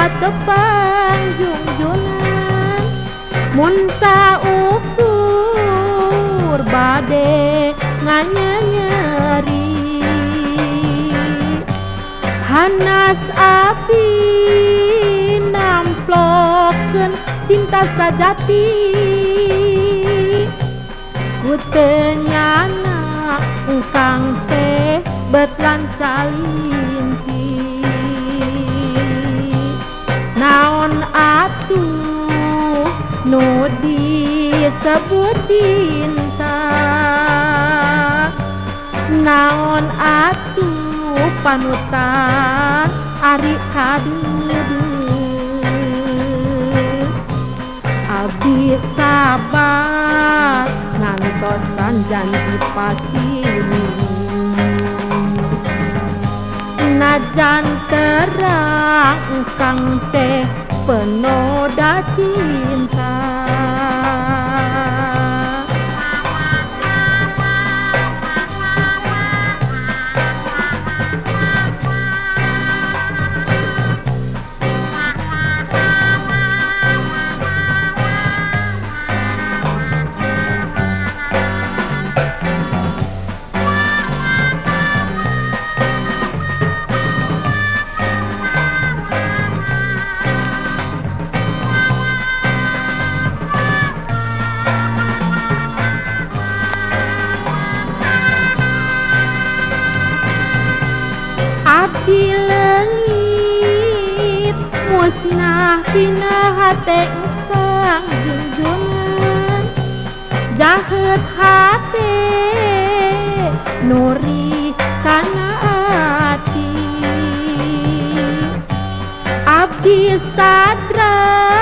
patepang jungjunan mun saukur bade nganyenyeri hanas api namplokeun cinta sajati ku teu nyana engkang teh bet lancalinti naon atuh nu disebut cinta naon atuh panutan ari kadudu abdi sabar ngantosan janji pasini najan terang engkang teh penoda cinta. Abdi leungit musnah tina hate engkang junjunan jahet hate nuri kana ati abdi sadra.